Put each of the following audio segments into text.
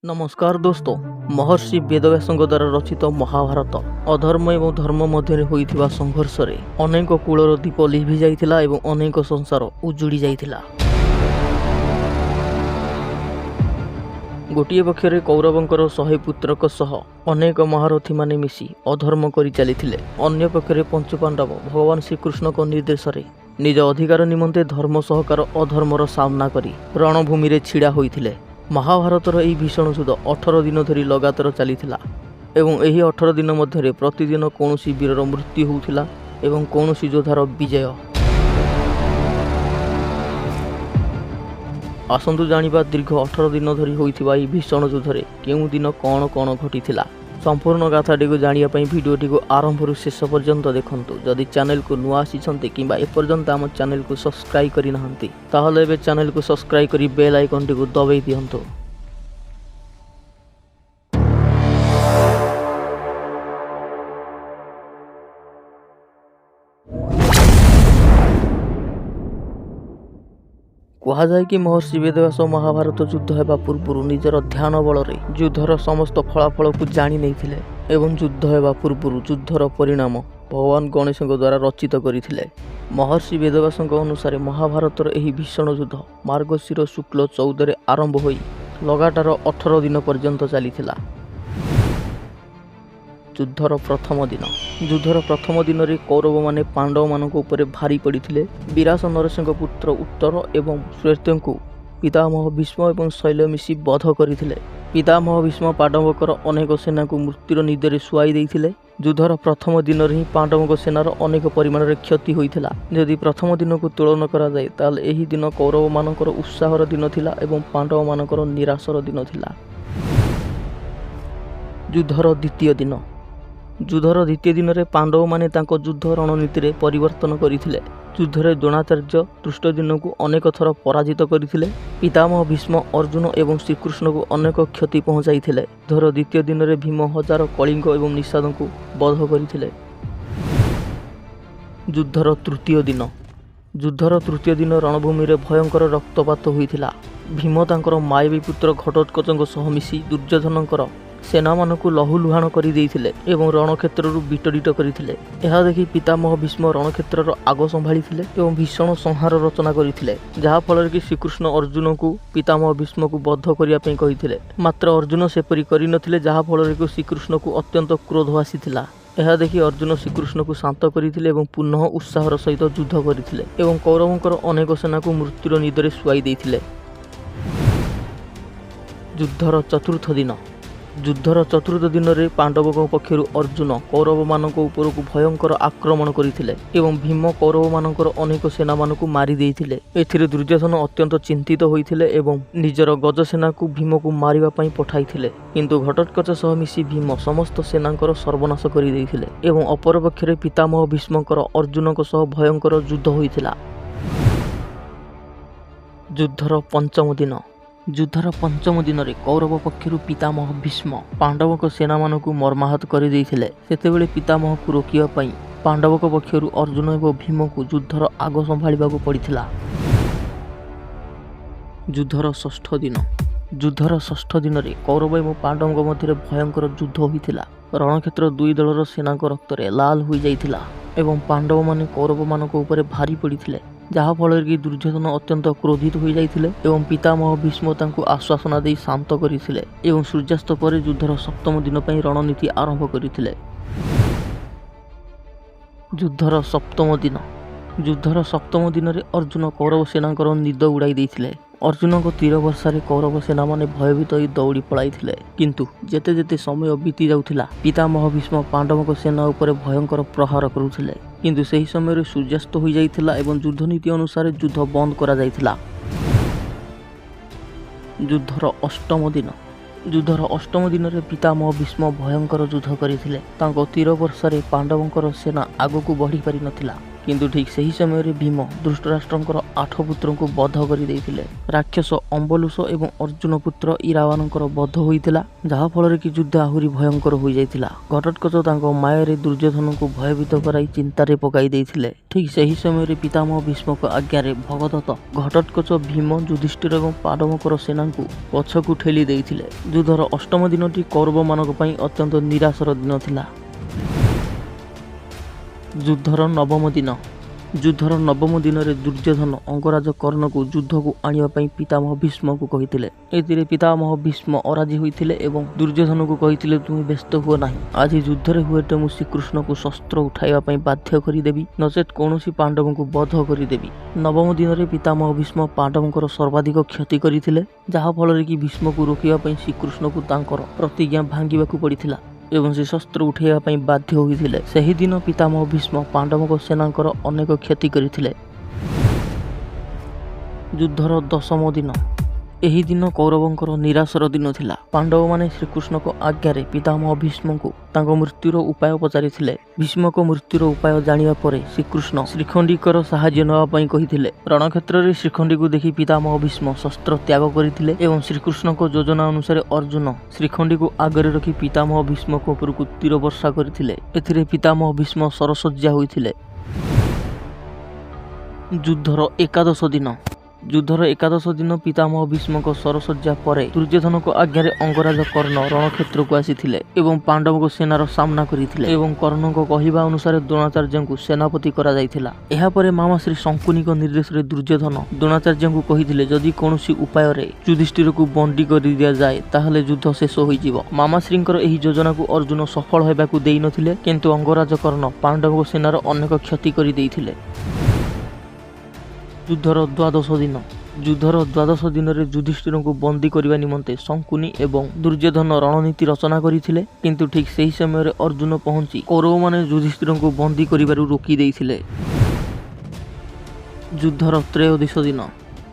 ନମସ୍କାର ଦୋସ୍ତ। ମହର୍ଷି ବେଦବ୍ୟାସଙ୍କ ଦ୍ୱାରା ରଚିତ ମହାଭାରତ ଅଧର୍ମ ଏବଂ ଧର୍ମ ମଧ୍ୟରେ ହୋଇଥିବା ସଂଘର୍ଷରେ ଅନେକ କୂଳର ଦୀପ ଲିଭି ଯାଇଥିଲା ଏବଂ ଅନେକ ସଂସାର ଉଜୁଡ଼ି ଯାଇଥିଲା। ଗୋଟିଏ ପକ୍ଷରେ କୌରବଙ୍କର 100 ପୁତ୍ରଙ୍କ ସହ ଅନେକ ମହାରଥୀମାନେ ମିଶି ଅଧର୍ମ କରି ଚାଲିଥିଲେ, ଅନ୍ୟ ପକ୍ଷରେ ପଞ୍ଚୁପାଣ୍ଡବ ଭଗବାନ ଶ୍ରୀକୃଷ୍ଣଙ୍କ ନିର୍ଦ୍ଦେଶରେ ନିଜ ଅଧିକାର ନିମନ୍ତେ ଧର୍ମ ସହକାର ଅଧର୍ମର ସାମ୍ନା କରି ରଣଭୂମିରେ ଛିଡ଼ା ହୋଇଥିଲେ। ମହାଭାରତର ଏହି ଭୀଷଣ ଯୁଦ୍ଧ 18 ଦିନ ଧରି ଲଗାତାର ଚାଲିଥିଲା ଏବଂ ଏହି 18 ଦିନ ମଧ୍ୟରେ ପ୍ରତିଦିନ କୌଣସି ବୀରର ମୃତ୍ୟୁ ହେଉଥିଲା ଏବଂ କୌଣସି ଯୋଦ୍ଧାର ବିଜୟ। ଆସନ୍ତୁ ଜାଣିବା ଦୀର୍ଘ 18 ଦିନ ଧରି ହୋଇଥିବା ଏହି ଭୀଷଣ ଯୁଦ୍ଧରେ କେଉଁ ଦିନ କ'ଣ କ'ଣ ଘଟିଥିଲା। ସମ୍ପୂର୍ଣ୍ଣ ଗାଥାଟିକୁ ଜାଣିବା ପାଇଁ ଭିଡ଼ିଓଟିକୁ ଆରମ୍ଭରୁ ଶେଷ ପର୍ଯ୍ୟନ୍ତ ଦେଖନ୍ତୁ। ଯଦି ଚ୍ୟାନେଲକୁ ନୂଆ ଆସିଛନ୍ତି କିମ୍ବା ଏପର୍ଯ୍ୟନ୍ତ ଆମ ଚ୍ୟାନେଲକୁ ସବସ୍କ୍ରାଇବ୍ କରିନାହାନ୍ତି, ତାହେଲେ ଏବେ ଚ୍ୟାନେଲକୁ ସବସ୍କ୍ରାଇବ୍ କରି ବେଲ୍ ଆଇକନ୍ଟିକୁ ଦବାଇ ଦିଅନ୍ତୁ। କୁହାଯାଏ କି ମହର୍ଷି ବେଦବ୍ୟାସ ମହାଭାରତ ଯୁଦ୍ଧ ହେବା ପୂର୍ବରୁ ନିଜର ଧ୍ୟାନ ବଳରେ ଯୁଦ୍ଧର ସମସ୍ତ ଫଳାଫଳକୁ ଜାଣି ନେଇଥିଲେ ଏବଂ ଯୁଦ୍ଧ ହେବା ପୂର୍ବରୁ ଯୁଦ୍ଧର ପରିଣାମ ଭଗବାନ ଗଣେଶଙ୍କ ଦ୍ୱାରା ରଚିତ କରିଥିଲେ। ମହର୍ଷି ବେଦବ୍ୟାସଙ୍କ ଅନୁସାରେ ମହାଭାରତର ଏହି ଭୀଷଣ ଯୁଦ୍ଧ ମାର୍ଗଶିର ଶୁକ୍ଲ 14ରେ ଆରମ୍ଭ ହୋଇ ଲଗାତାର 18 ଦିନ ପର୍ଯ୍ୟନ୍ତ ଚାଲିଥିଲା। ଯୁଦ୍ଧର ପ୍ରଥମ ଦିନ। ଯୁଦ୍ଧର ପ୍ରଥମ ଦିନରେ କୌରବମାନେ ପାଣ୍ଡବମାନଙ୍କ ଉପରେ ଭାରି ପଡ଼ିଥିଲେ। ବିରାଟ ନରେଶଙ୍କ ପୁତ୍ର ଉତ୍ତର ଏବଂ ଶ୍ଵେତଙ୍କୁ ପିତାମହ ଭୀଷ୍ମ ଏବଂ ଶୈଲ୍ୟ ମିଶି ବଧ କରିଥିଲେ। ପିତାମହ ଭୀଷ୍ମ ପାଣ୍ଡବଙ୍କର ଅନେକ ସେନାକୁ ମୃତ୍ୟୁର ନିଦରେ ଶୁଆଇ ଦେଇଥିଲେ। ଯୁଦ୍ଧର ପ୍ରଥମ ଦିନରେ ହିଁ ପାଣ୍ଡବଙ୍କ ସେନାର ଅନେକ ପରିମାଣରେ କ୍ଷତି ହୋଇଥିଲା। ଯଦି ପ୍ରଥମ ଦିନକୁ ତୁଳନା କରାଯାଏ, ତାହେଲେ ଏହି ଦିନ କୌରବମାନଙ୍କର ଉତ୍ସାହର ଦିନ ଥିଲା ଏବଂ ପାଣ୍ଡବମାନଙ୍କର ନିରାଶର ଦିନ ଥିଲା। ଯୁଦ୍ଧର ଦ୍ୱିତୀୟ ଦିନ। ଯୁଦ୍ଧର ଦ୍ୱିତୀୟ ଦିନରେ ପାଣ୍ଡବମାନେ ତାଙ୍କ ଯୁଦ୍ଧ ରଣନୀତିରେ ପରିବର୍ତ୍ତନ କରିଥିଲେ। ଯୁଦ୍ଧରେ ଦ୍ରୋଣାଚାର୍ଯ୍ୟ ଧୃଷ୍ଟଦ୍ୟୁମ୍ନଙ୍କୁ ଅନେକ ଥର ପରାଜିତ କରିଥିଲେ। ପିତାମହ ଭୀଷ୍ମ ଅର୍ଜୁନ ଏବଂ ଶ୍ରୀକୃଷ୍ଣଙ୍କୁ ଅନେକ କ୍ଷତି ପହଞ୍ଚାଇଥିଲେ। ଯୁଦ୍ଧର ଦ୍ୱିତୀୟ ଦିନରେ ଭୀମ ହଜାର କଳିଙ୍ଗ ଏବଂ ନିଷାଦଙ୍କୁ ବଧ କରିଥିଲେ। ଯୁଦ୍ଧର ତୃତୀୟ ଦିନ। ଯୁଦ୍ଧର ତୃତୀୟ ଦିନ ରଣଭୂମିରେ ଭୟଙ୍କର ରକ୍ତପାତ ହୋଇଥିଲା। ଭୀମ ତାଙ୍କର ମାୟାବୀ ପୁତ୍ର ଘଟୋତ୍କଚଙ୍କ ସହ ମିଶି ଦୁର୍ଯ୍ୟୋଧନଙ୍କର ସେନାମାନଙ୍କୁ ଲହୁଲୁହାଣ କରିଦେଇଥିଲେ ଏବଂ ରଣକ୍ଷେତ୍ରରୁ ବିତାଡ଼ିତ କରିଥିଲେ। ଏହା ଦେଖି ପିତାମହ ଭୀଷ୍ମ ରଣକ୍ଷେତ୍ରର ଆଗ ସମ୍ଭାଳିଥିଲେ ଏବଂ ଭୀଷଣ ସଂହାର ରଚନା କରିଥିଲେ, ଯାହାଫଳରେ କି ଶ୍ରୀକୃଷ୍ଣ ଅର୍ଜୁନଙ୍କୁ ପିତାମହ ଭୀଷ୍ମକୁ ବଧ କରିବା ପାଇଁ କହିଥିଲେ। ମାତ୍ର ଅର୍ଜୁନ ସେପରି କରିନଥିଲେ, ଯାହାଫଳରେ କି ଶ୍ରୀକୃଷ୍ଣକୁ ଅତ୍ୟନ୍ତ କ୍ରୋଧ ଆସିଥିଲା। ଏହା ଦେଖି ଅର୍ଜୁନ ଶ୍ରୀକୃଷ୍ଣକୁ ଶାନ୍ତ କରିଥିଲେ ଏବଂ ପୁନଃ ଉତ୍ସାହର ସହିତ ଯୁଦ୍ଧ କରିଥିଲେ ଏବଂ କୌରବଙ୍କର ଅନେକ ସେନାକୁ ମୃତ୍ୟୁର ନିଦରେ ଶୁଆଇ ଦେଇଥିଲେ। ଯୁଦ୍ଧର ଚତୁର୍ଥ ଦିନ। ଯୁଦ୍ଧର ଚତୁର୍ଥ ଦିନରେ ପାଣ୍ଡବଙ୍କ ପକ୍ଷରୁ ଅର୍ଜୁନ କୌରବମାନଙ୍କ ଉପରକୁ ଭୟଙ୍କର ଆକ୍ରମଣ କରିଥିଲେ ଏବଂ ଭୀମ କୌରବମାନଙ୍କର ଅନେକ ସେନାମାନଙ୍କୁ ମାରି ଦେଇଥିଲେ। ଏଥିରେ ଦୁର୍ଯ୍ୟୋଧନ ଅତ୍ୟନ୍ତ ଚିନ୍ତିତ ହୋଇଥିଲେ ଏବଂ ନିଜର ଗଜସେନାକୁ ଭୀମକୁ ମାରିବା ପାଇଁ ପଠାଇଥିଲେ। କିନ୍ତୁ ଘଟୋତ୍କଚ ସହ ମିଶି ଭୀମ ସମସ୍ତ ସେନାଙ୍କର ସର୍ବନାଶ କରିଦେଇଥିଲେ ଏବଂ ଅପରପକ୍ଷରେ ପିତାମହ ଭୀଷ୍ମଙ୍କର ଅର୍ଜୁନଙ୍କ ସହ ଭୟଙ୍କର ଯୁଦ୍ଧ ହୋଇଥିଲା। ଯୁଦ୍ଧର ପଞ୍ଚମ ଦିନ। ଯୁଦ୍ଧର ପଞ୍ଚମ ଦିନରେ କୌରବ ପକ୍ଷରୁ ପିତାମହ ଭୀଷ୍ମ ପାଣ୍ଡବଙ୍କ ସେନାମାନଙ୍କୁ ମର୍ମାହତ କରିଦେଇଥିଲେ। ସେତେବେଳେ ପିତାମହକୁ ରୋକିବା ପାଇଁ ପାଣ୍ଡବଙ୍କ ପକ୍ଷରୁ ଅର୍ଜୁନ ଏବଂ ଭୀମଙ୍କୁ ଯୁଦ୍ଧର ଆଗ ସମ୍ଭାଳିବାକୁ ପଡ଼ିଥିଲା। ଯୁଦ୍ଧର ଷଷ୍ଠ ଦିନ। ଯୁଦ୍ଧର ଷଷ୍ଠ ଦିନରେ କୌରବ ଏବଂ ପାଣ୍ଡବଙ୍କ ମଧ୍ୟରେ ଭୟଙ୍କର ଯୁଦ୍ଧ ହୋଇଥିଲା। ରଣକ୍ଷେତ୍ର ଦୁଇ ଦଳର ସେନାଙ୍କ ରକ୍ତରେ ଲାଲ ହୋଇଯାଇଥିଲା ଏବଂ ପାଣ୍ଡବମାନେ କୌରବମାନଙ୍କ ଉପରେ ଭାରି ପଡ଼ିଥିଲେ, ଯାହାଫଳରେ କି ଦୁର୍ଯ୍ୟୋଧନ ଅତ୍ୟନ୍ତ କ୍ରୋଧିତ ହୋଇଯାଇଥିଲେ ଏବଂ ପିତାମହ ଭୀଷ୍ମ ତାଙ୍କୁ ଆଶ୍ୱାସନା ଦେଇ ଶାନ୍ତ କରିଥିଲେ ଏବଂ ସୂର୍ଯ୍ୟାସ୍ତ ପରେ ଯୁଦ୍ଧର ସପ୍ତମ ଦିନ ପାଇଁ ରଣନୀତି ଆରମ୍ଭ କରିଥିଲେ। ଯୁଦ୍ଧର ସପ୍ତମ ଦିନ। ଯୁଦ୍ଧର ସପ୍ତମ ଦିନରେ ଅର୍ଜୁନ କୌରବ ସେନାଙ୍କର ନିଦ ଉଡ଼ାଇ ଦେଇଥିଲେ। ଅର୍ଜୁନଙ୍କ ତୀର ବର୍ଷାରେ କୌରବ ସେନାମାନେ ଭୟଭୀତ ହୋଇ ଦୌଡ଼ି ପଳାଇଥିଲେ। କିନ୍ତୁ ଯେତେ ଯେତେ ସମୟ ବିତି ଯାଉଥିଲା, ପିତାମହ ଭୀଷ୍ମ ପାଣ୍ଡବଙ୍କ ସେନା ଉପରେ ଭୟଙ୍କର ପ୍ରହାର କରୁଥିଲେ। କିନ୍ତୁ ସେହି ସମୟରେ ସୂର୍ଯ୍ୟାସ୍ତ ହୋଇଯାଇଥିଲା ଏବଂ ଯୁଦ୍ଧନୀତି ଅନୁସାରେ ଯୁଦ୍ଧ ବନ୍ଦ କରାଯାଇଥିଲା। ଯୁଦ୍ଧର ଅଷ୍ଟମ ଦିନ। ଯୁଦ୍ଧର ଅଷ୍ଟମ ଦିନରେ ପିତାମହ ଭୀଷ୍ମ ଭୟଙ୍କର ଯୁଦ୍ଧ କରିଥିଲେ। ତାଙ୍କ ତୀର ବର୍ଷାରେ ପାଣ୍ଡବଙ୍କର ସେନା ଆଗକୁ ବଢ଼ି ପାରିନଥିଲା। କିନ୍ତୁ ଠିକ୍ ସେହି ସମୟରେ ଭୀମ ଧୃତରାଷ୍ଟ୍ରଙ୍କର ଆଠ ପୁତ୍ରଙ୍କୁ ବଧ କରିଦେଇଥିଲେ। ରାକ୍ଷସ ଅମ୍ବଲୁଷ ଏବଂ ଅର୍ଜୁନ ପୁତ୍ର ଇରାବାନଙ୍କର ବଧ ହୋଇଥିଲା, ଯାହାଫଳରେ କି ଯୁଦ୍ଧ ଆହୁରି ଭୟଙ୍କର ହୋଇଯାଇଥିଲା। ଘଟୋତ୍କଚ ତାଙ୍କ ମାୟାରେ ଦୁର୍ଯ୍ୟୋଧନଙ୍କୁ ଭୟଭୀତ କରାଇ ଚିନ୍ତାରେ ପକାଇ ଦେଇଥିଲେ। ଠିକ୍ ସେହି ସମୟରେ ପିତାମହ ଭୀଷ୍ମଙ୍କ ଆଜ୍ଞାରେ ଭଗଦତ୍ତ ଘଟୋତ୍କଚ, ଭୀମ, ଯୁଧିଷ୍ଠିର ଏବଂ ପାଣ୍ଡବଙ୍କର ସେନାଙ୍କୁ ପଛକୁ ଠେଲି ଦେଇଥିଲେ। ଯୁଦ୍ଧର ଅଷ୍ଟମ ଦିନଟି କୌରବମାନଙ୍କ ପାଇଁ ଅତ୍ୟନ୍ତ ନିରାଶର ଦିନ ଥିଲା। ଯୁଦ୍ଧର ନବମ ଦିନ। ଯୁଦ୍ଧର ନବମ ଦିନରେ ଦୁର୍ଯ୍ୟୋଧନ ଅଙ୍ଗରାଜ କର୍ଣ୍ଣକୁ ଯୁଦ୍ଧକୁ ଆଣିବା ପାଇଁ ପିତାମହ ଭୀଷ୍ମଙ୍କୁ କହିଥିଲେ। ଏଥିରେ ପିତାମହ ଭୀଷ୍ମ ଅରାଜି ହୋଇଥିଲେ ଏବଂ ଦୁର୍ଯ୍ୟୋଧନକୁ କହିଥିଲେ, ତୁମେ ବ୍ୟସ୍ତ ହୁଅ ନାହିଁ, ଆଜି ଯୁଦ୍ଧରେ ହୁଏତ ମୁଁ ଶ୍ରୀକୃଷ୍ଣଙ୍କୁ ଶସ୍ତ୍ର ଉଠାଇବା ପାଇଁ ବାଧ୍ୟ କରିଦେବି, ନଚେତ୍ କୌଣସି ପାଣ୍ଡବଙ୍କୁ ବଧ କରିଦେବି। ନବମ ଦିନରେ ପିତାମହ ଭୀଷ୍ମ ପାଣ୍ଡବଙ୍କର ସର୍ବାଧିକ କ୍ଷତି କରିଥିଲେ, ଯାହାଫଳରେ କି ଭୀଷ୍ମକୁ ରୋକିବା ପାଇଁ ଶ୍ରୀକୃଷ୍ଣଙ୍କୁ ତାଙ୍କର ପ୍ରତିଜ୍ଞା ଭାଙ୍ଗିବାକୁ ପଡ଼ିଥିଲା ଏବଂ ସେ ଶସ୍ତ୍ର ଉଠାଇବା ପାଇଁ ବାଧ୍ୟ ହୋଇଥିଲେ। ସେହିଦିନ ପିତାମହ ଭୀଷ୍ମ ପାଣ୍ଡବଙ୍କ ସେନାଙ୍କର ଅନେକ କ୍ଷତି କରିଥିଲେ। ଯୁଦ୍ଧର ଦଶମ ଦିନ। ଏହି ଦିନ କୌରବଙ୍କର ନିରାଶର ଦିନ ଥିଲା। ପାଣ୍ଡବମାନେ ଶ୍ରୀକୃଷ୍ଣଙ୍କ ଆଜ୍ଞାରେ ପିତାମହ ଭୀଷ୍ମଙ୍କୁ ତାଙ୍କ ମୃତ୍ୟୁର ଉପାୟ ପଚାରିଥିଲେ। ଭୀଷ୍ମଙ୍କ ମୃତ୍ୟୁର ଉପାୟ ଜାଣିବା ପରେ ଶ୍ରୀକୃଷ୍ଣ ଶିଖଣ୍ଡୀଙ୍କର ସାହାଯ୍ୟ ନେବା ପାଇଁ କହିଥିଲେ। ରଣକ୍ଷେତ୍ରରେ ଶିଖଣ୍ଡୀକୁ ଦେଖି ପିତାମହ ଭୀଷ୍ମ ଶସ୍ତ୍ର ତ୍ୟାଗ କରିଥିଲେ ଏବଂ ଶ୍ରୀକୃଷ୍ଣଙ୍କ ଯୋଜନା ଅନୁସାରେ ଅର୍ଜୁନ ଶିଖଣ୍ଡୀକୁ ଆଗରେ ରଖି ପିତାମହ ଭୀଷ୍ମଙ୍କ ଉପରକୁ ତୀର ବର୍ଷା କରିଥିଲେ। ଏଥିରେ ପିତାମହ ଭୀଷ୍ମ ଶରଶଯ୍ୟା ହୋଇଥିଲେ। ଯୁଦ୍ଧର ଏକାଦଶ ଦିନ। ଯୁଦ୍ଧର ଏକାଦଶ ଦିନ ପିତାମହ ଭୀଷ୍ମଙ୍କ ଶରଶଯ୍ୟା ପରେ ଦୁର୍ଯ୍ୟୋଧନଙ୍କ ଆଜ୍ଞାରେ ଅଙ୍ଗରାଜ କର୍ଣ୍ଣ ରଣକ୍ଷେତ୍ରକୁ ଆସିଥିଲେ ଏବଂ ପାଣ୍ଡବଙ୍କ ସେନାର ସାମ୍ନା କରିଥିଲେ ଏବଂ କର୍ଣ୍ଣଙ୍କ କହିବା ଅନୁସାରେ ଦ୍ରୋଣାଚାର୍ଯ୍ୟଙ୍କୁ ସେନାପତି କରାଯାଇଥିଲା। ଏହାପରେ ମାମା ଶ୍ରୀ ଶଙ୍କୁନିଙ୍କ ନିର୍ଦ୍ଦେଶରେ ଦୁର୍ଯ୍ୟୋଧନ ଦ୍ରୋଣାଚାର୍ଯ୍ୟଙ୍କୁ କହିଥିଲେ, ଯଦି କୌଣସି ଉପାୟରେ ଯୁଧିଷ୍ଠିରକୁ ବନ୍ଦୀ କରିଦିଆଯାଏ ତାହେଲେ ଯୁଦ୍ଧ ଶେଷ ହୋଇଯିବ। ମାମାଶ୍ରୀଙ୍କର ଏହି ଯୋଜନାକୁ ଅର୍ଜୁନ ସଫଳ ହେବାକୁ ଦେଇନଥିଲେ, କିନ୍ତୁ ଅଙ୍ଗରାଜ କର୍ଣ୍ଣ ପାଣ୍ଡବଙ୍କ ସେନାର ଅନେକ କ୍ଷତି କରିଦେଇଥିଲେ। ଯୁଦ୍ଧର ଦ୍ୱାଦଶ ଦିନ। ଯୁଦ୍ଧର ଦ୍ୱାଦଶ ଦିନରେ ଯୁଧିଷ୍ଠିରଙ୍କୁ ବନ୍ଦୀ କରିବା ନିମନ୍ତେ ଶଙ୍କୁନି ଏବଂ ଦୁର୍ଯ୍ୟୋଧନ ରଣନୀତି ରଚନା କରିଥିଲେ, କିନ୍ତୁ ଠିକ୍ ସେହି ସମୟରେ ଅର୍ଜୁନ ପହଞ୍ଚି କୌରବମାନେ ଯୁଧିଷ୍ଠିରଙ୍କୁ ବନ୍ଦୀ କରିବାରୁ ରୋକି ଦେଇଥିଲେ। ଯୁଦ୍ଧର ତ୍ରୟୋଦଶ ଦିନ।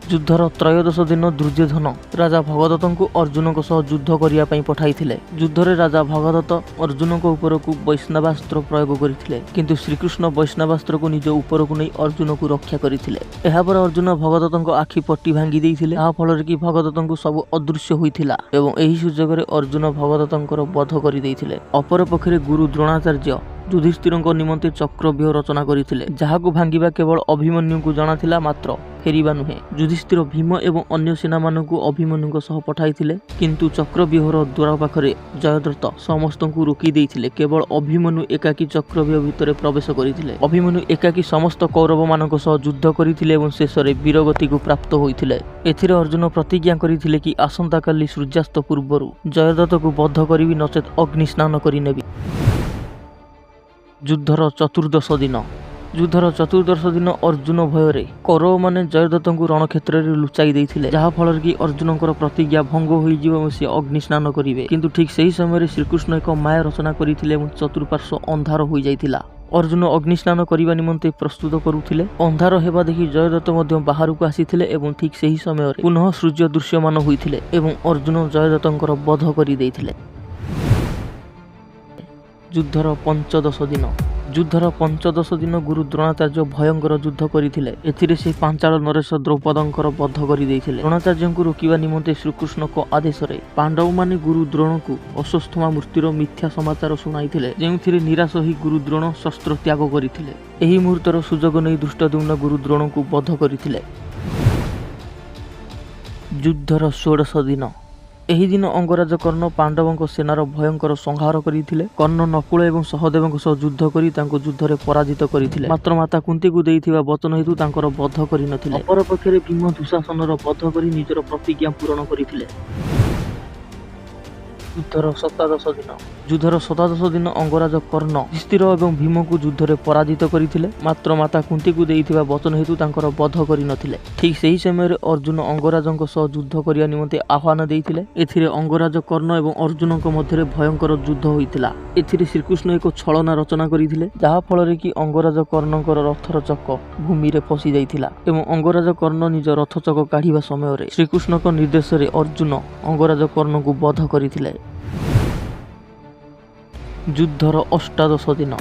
ଯୁଦ୍ଧର ତ୍ରୟୋଦଶ ଦିନ ଦୁର୍ଯ୍ୟୋଧନ ରାଜା ଭଗଦତ୍ତଙ୍କୁ ଅର୍ଜୁନଙ୍କ ସହ ଯୁଦ୍ଧ କରିବା ପାଇଁ ପଠାଇଥିଲେ। ଯୁଦ୍ଧରେ ରାଜା ଭଗଦତ୍ତ ଅର୍ଜୁନଙ୍କ ଉପରକୁ ବୈଷ୍ଣବାସ୍ତ୍ର ପ୍ରୟୋଗ କରିଥିଲେ, କିନ୍ତୁ ଶ୍ରୀକୃଷ୍ଣ ବୈଷ୍ଣବାସ୍ତ୍ରକୁ ନିଜ ଉପରକୁ ନେଇ ଅର୍ଜୁନକୁ ରକ୍ଷା କରିଥିଲେ। ଏହାପରେ ଅର୍ଜୁନ ଭଗଦତ୍ତଙ୍କ ଆଖି ପଟି ଭାଙ୍ଗି ଦେଇଥିଲେ, ଯାହାଫଳରେ କି ଭଗଦତ୍ତଙ୍କୁ ସବୁ ଅଦୃଶ୍ୟ ହୋଇଥିଲା ଏବଂ ଏହି ସୁଯୋଗରେ ଅର୍ଜୁନ ଭଗଦତ୍ତଙ୍କର ବଧ କରିଦେଇଥିଲେ। ଅପରପକ୍ଷରେ ଗୁରୁ ଦ୍ରୋଣାଚାର୍ଯ୍ୟ ଯୁଧିଷ୍ଠିରଙ୍କ ନିମନ୍ତେ ଚକ୍ରବ୍ୟୁହ ରଚନା କରିଥିଲେ, ଯାହାକୁ ଭାଙ୍ଗିବା କେବଳ ଅଭିମନ୍ୟୁଙ୍କୁ ଜଣାଥିଲା, ମାତ୍ର ଫେରିବା ନୁହେଁ। ଯୁଧିଷ୍ଠିର ଭୀମ ଏବଂ ଅନ୍ୟ ସେନାମାନଙ୍କୁ ଅଭିମନ୍ୟୁଙ୍କ ସହ ପଠାଇଥିଲେ, କିନ୍ତୁ ଚକ୍ରବ୍ୟୁହର ଦ୍ୱାର ପାଖରେ ଜୟଦ୍ରଥ ସମସ୍ତଙ୍କୁ ରୋକି ଦେଇଥିଲେ। କେବଳ ଅଭିମନ୍ୟୁ ଏକାକୀ ଚକ୍ରବ୍ୟୁହ ଭିତରେ ପ୍ରବେଶ କରିଥିଲେ। ଅଭିମନ୍ୟୁ ଏକାକୀ ସମସ୍ତ କୌରବମାନଙ୍କ ସହ ଯୁଦ୍ଧ କରିଥିଲେ ଏବଂ ଶେଷରେ ବୀରଗତିକୁ ପ୍ରାପ୍ତ ହୋଇଥିଲେ। ଏଥିରେ ଅର୍ଜୁନ ପ୍ରତିଜ୍ଞା କରିଥିଲେ କି ଆସନ୍ତାକାଲି ସୂର୍ଯ୍ୟାସ୍ତ ପୂର୍ବରୁ ଜୟଦ୍ରଥକୁ ବଧ କରିବି, ନଚେତ୍ ଅଗ୍ନି ସ୍ନାନ କରିନେବି। ଯୁଦ୍ଧର ଚତୁର୍ଦ୍ଦଶ ଦିନ। ଯୁଦ୍ଧର ଚତୁର୍ଦ୍ଦଶ ଦିନ ଅର୍ଜୁନ ଭୟରେ କୌରବମାନେ ଜୟଦ୍ରଥଙ୍କୁ ରଣକ୍ଷେତ୍ରରେ ଲୁଚାଇ ଦେଇଥିଲେ, ଯାହାଫଳରେ କି ଅର୍ଜୁନଙ୍କର ପ୍ରତିଜ୍ଞା ଭଙ୍ଗ ହୋଇଯିବ ଏବଂ ସେ ଅଗ୍ନି ସ୍ନାନ କରିବେ। କିନ୍ତୁ ଠିକ୍ ସେହି ସମୟରେ ଶ୍ରୀକୃଷ୍ଣ ଏକ ମାୟା ରଚନା କରିଥିଲେ ଏବଂ ଚତୁଃପାର୍ଶ୍ୱ ଅନ୍ଧାର ହୋଇଯାଇଥିଲା। ଅର୍ଜୁନ ଅଗ୍ନି ସ୍ନାନ କରିବା ନିମନ୍ତେ ପ୍ରସ୍ତୁତ କରୁଥିଲେ। ଅନ୍ଧାର ହେବା ଦେଖି ଜୟଦ୍ରଥ ମଧ୍ୟ ବାହାରକୁ ଆସିଥିଲେ ଏବଂ ଠିକ୍ ସେହି ସମୟରେ ପୁନଃ ସୂର୍ଯ୍ୟ ଦୃଶ୍ୟମାନ ହୋଇଥିଲେ ଏବଂ ଅର୍ଜୁନ ଜୟଦ୍ରଥଙ୍କର ବଧ କରିଦେଇଥିଲେ। ଯୁଦ୍ଧର ପଞ୍ଚଦଶ ଦିନ। ଯୁଦ୍ଧର ପଞ୍ଚଦଶ ଦିନ ଗୁରୁ ଦ୍ରୋଣାଚାର୍ଯ୍ୟ ଭୟଙ୍କର ଯୁଦ୍ଧ କରିଥିଲେ। ଏଥିରେ ସେ ପାଞ୍ଚାଳ ନରେଶ ଦ୍ରୌପଦଙ୍କର ବଧ କରିଦେଇଥିଲେ। ଦ୍ରୋଣାଚାର୍ଯ୍ୟଙ୍କୁ ରୋକିବା ନିମନ୍ତେ ଶ୍ରୀକୃଷ୍ଣଙ୍କ ଆଦେଶରେ ପାଣ୍ଡବମାନେ ଗୁରୁ ଦ୍ରୋଣଙ୍କୁ ଅଶ୍ୱତ୍ଥାମା ମୃତ୍ୟୁର ମିଥ୍ୟା ସମାଚାର ଶୁଣାଇଥିଲେ, ଯେଉଁଥିରେ ନିରାଶ ହୋଇ ଗୁରୁ ଦ୍ରୋଣ ଶସ୍ତ୍ର ତ୍ୟାଗ କରିଥିଲେ। ଏହି ମୁହୂର୍ତ୍ତର ସୁଯୋଗ ନେଇ ଧୃଷ୍ଟଦ୍ୟୁମ୍ନ ଗୁରୁ ଦ୍ରୋଣଙ୍କୁ ବଧ କରିଥିଲେ। ଯୁଦ୍ଧର ଷୋଡ଼ଶ ଦିନ। ଏହି ଦିନ ଅଙ୍ଗରାଜ କର୍ଣ୍ଣ ପାଣ୍ଡବଙ୍କ ସେନାର ଭୟଙ୍କର ସଂହାର କରିଥିଲେ। କର୍ଣ୍ଣ ନକୁଳ ଏବଂ ସହଦେବଙ୍କ ସହ ଯୁଦ୍ଧ କରି ତାଙ୍କୁ ଯୁଦ୍ଧରେ ପରାଜିତ କରିଥିଲେ, ମାତ୍ର ମାତା କୁନ୍ତୀଙ୍କୁ ଦେଇଥିବା ବଚନ ହେତୁ ତାଙ୍କର ବଧ କରିନଥିଲେ। ଅପରପକ୍ଷରେ ଭୀମ ଦୁଃଶାସନର ବଧ କରି ନିଜର ପ୍ରତିଜ୍ଞା ପୂରଣ କରିଥିଲେ। ଯୁଦ୍ଧର ସପ୍ତାଦଶ ଦିନ। ଯୁଦ୍ଧର ସପ୍ତାଦଶ ଦିନ ଅଙ୍ଗରାଜ କର୍ଣ୍ଣ ଯୁଧିଷ୍ଠିର ଏବଂ ଭୀମଙ୍କୁ ଯୁଦ୍ଧରେ ପରାଜିତ କରିଥିଲେ, ମାତ୍ର ମାତା କୁନ୍ତୀଙ୍କୁ ଦେଇଥିବା ବଚନ ହେତୁ ତାଙ୍କର ବଧ କରିନଥିଲେ। ଠିକ୍ ସେହି ସମୟରେ ଅର୍ଜୁନ ଅଙ୍ଗରାଜଙ୍କ ସହ ଯୁଦ୍ଧ କରିବା ନିମନ୍ତେ ଆହ୍ୱାନ ଦେଇଥିଲେ। ଏଥିରେ ଅଙ୍ଗରାଜ କର୍ଣ୍ଣ ଏବଂ ଅର୍ଜୁନଙ୍କ ମଧ୍ୟରେ ଭୟଙ୍କର ଯୁଦ୍ଧ ହୋଇଥିଲା। ଏଥିରେ ଶ୍ରୀକୃଷ୍ଣ ଏକ ଛଳନା ରଚନା କରିଥିଲେ, ଯାହାଫଳରେ କି ଅଙ୍ଗରାଜ କର୍ଣ୍ଣଙ୍କର ରଥର ଚକ ଭୂମିରେ ଫସି ଯାଇଥିଲା ଏବଂ ଅଙ୍ଗରାଜ କର୍ଣ୍ଣ ନିଜ ରଥ ଚକ କାଢ଼ିବା ସମୟରେ ଶ୍ରୀକୃଷ୍ଣଙ୍କ ନିର୍ଦ୍ଦେଶରେ ଅର୍ଜୁନ ଅଙ୍ଗରାଜ କର୍ଣ୍ଣଙ୍କୁ ବଧ କରିଥିଲେ। ଯୁଦ୍ଧର ଅଷ୍ଟାଦଶ ଦିନ।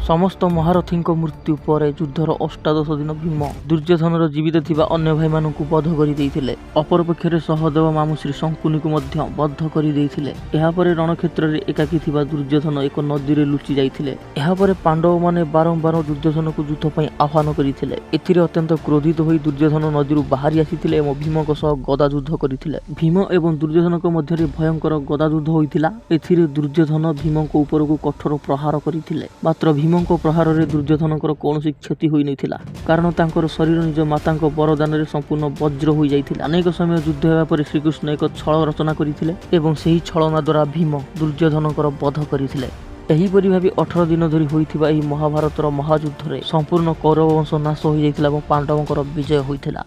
ସମସ୍ତ ମହାରଥୀଙ୍କ ମୃତ୍ୟୁ ପରେ ଯୁଦ୍ଧର ଅଷ୍ଟାଦଶ ଦିନ ଭୀମ ଦୁର୍ଯ୍ୟୋଧନର ଜୀବିତ ଥିବା ଅନ୍ୟ ଭାଇମାନଙ୍କୁ ବଧ କରିଦେଇଥିଲେ। ଅପରପକ୍ଷରେ ସହଦେବ ମାମୁଁ ଶ୍ରୀ ଶଙ୍କୁନିକୁ ମଧ୍ୟ ବଧ କରିଦେଇଥିଲେ। ଏହାପରେ ରଣକ୍ଷେତ୍ରରେ ଏକାକୀ ଥିବା ଦୁର୍ଯ୍ୟୋଧନ ଏକ ନଦୀରେ ଲୁଚି ଯାଇଥିଲେ। ଏହାପରେ ପାଣ୍ଡବମାନେ ବାରମ୍ବାର ଦୁର୍ଯ୍ୟୋଧନକୁ ଯୁଦ୍ଧ ପାଇଁ ଆହ୍ୱାନ କରିଥିଲେ। ଏଥିରେ ଅତ୍ୟନ୍ତ କ୍ରୋଧିତ ହୋଇ ଦୁର୍ଯ୍ୟୋଧନ ନଦୀରୁ ବାହାରି ଆସିଥିଲେ ଏବଂ ଭୀମଙ୍କ ସହ ଗଦା ଯୁଦ୍ଧ କରିଥିଲେ। ଭୀମ ଏବଂ ଦୁର୍ଯ୍ୟୋଧନଙ୍କ ମଧ୍ୟରେ ଭୟଙ୍କର ଗଦା ଯୁଦ୍ଧ ହୋଇଥିଲା। ଏଥିରେ ଦୁର୍ଯ୍ୟୋଧନ ଭୀମଙ୍କ ଉପରକୁ କଠୋର ପ୍ରହାର କରିଥିଲେ। ମାତ୍ର ଭୀମଙ୍କ ପ୍ରହାରରେ ଦୁର୍ଯ୍ୟୋଧନଙ୍କର କୌଣସି କ୍ଷତି ହୋଇନଥିଲା, କାରଣ ତାଙ୍କର ଶରୀର ନିଜ ମାତାଙ୍କ ବରଦାନରେ ସମ୍ପୂର୍ଣ୍ଣ ବଜ୍ର ହୋଇଯାଇଥିଲା। ଅନେକ ସମୟ ଯୁଦ୍ଧ ହେବା ପରେ ଶ୍ରୀକୃଷ୍ଣ ଏକ ଛଳ ରଚନା କରିଥିଲେ ଏବଂ ସେହି ଛଳନା ଦ୍ୱାରା ଭୀମ ଦୁର୍ଯ୍ୟୋଧନଙ୍କର ବଧ କରିଥିଲେ। ଏହିପରି ଭାବେ 18 ଦିନ ଧରି ହୋଇଥିବା ଏହି ମହାଭାରତର ମହାଯୁଦ୍ଧରେ ସମ୍ପୂର୍ଣ୍ଣ କୌରବ ବଂଶ ନାଶ ହୋଇଯାଇଥିଲା ଏବଂ ପାଣ୍ଡବଙ୍କର ବିଜୟ ହୋଇଥିଲା।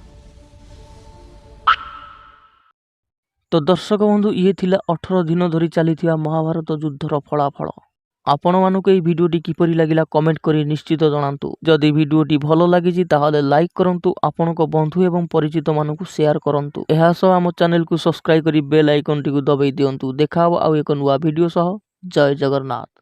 ତ ଦର୍ଶକ ବନ୍ଧୁ, ଇଏ ଥିଲା 18 ଦିନ ଧରି ଚାଲିଥିବା ମହାଭାରତ ଯୁଦ୍ଧର ଫଳାଫଳ। ଆପଣମାନଙ୍କୁ ଏହି ଭିଡ଼ିଓଟି କିପରି ଲାଗିଲା କମେଣ୍ଟ କରି ନିଶ୍ଚିତ ଜଣାନ୍ତୁ। ଯଦି ଭିଡ଼ିଓଟି ଭଲ ଲାଗିଛି, ତାହେଲେ ଲାଇକ୍ କରନ୍ତୁ, ଆପଣଙ୍କ ବନ୍ଧୁ ଏବଂ ପରିଚିତମାନଙ୍କୁ ସେୟାର କରନ୍ତୁ। ଏହା ସହ ଆମ ଚ୍ୟାନେଲକୁ ସବସ୍କ୍ରାଇବ୍ କରି ବେଲ୍ ଆଇକନ୍ଟିକୁ ଦବାଇ ଦିଅନ୍ତୁ। ଦେଖା ହେବ ଆଉ ଏକ ନୂଆ ଭିଡ଼ିଓ ସହ। ଜୟ ଜଗନ୍ନାଥ।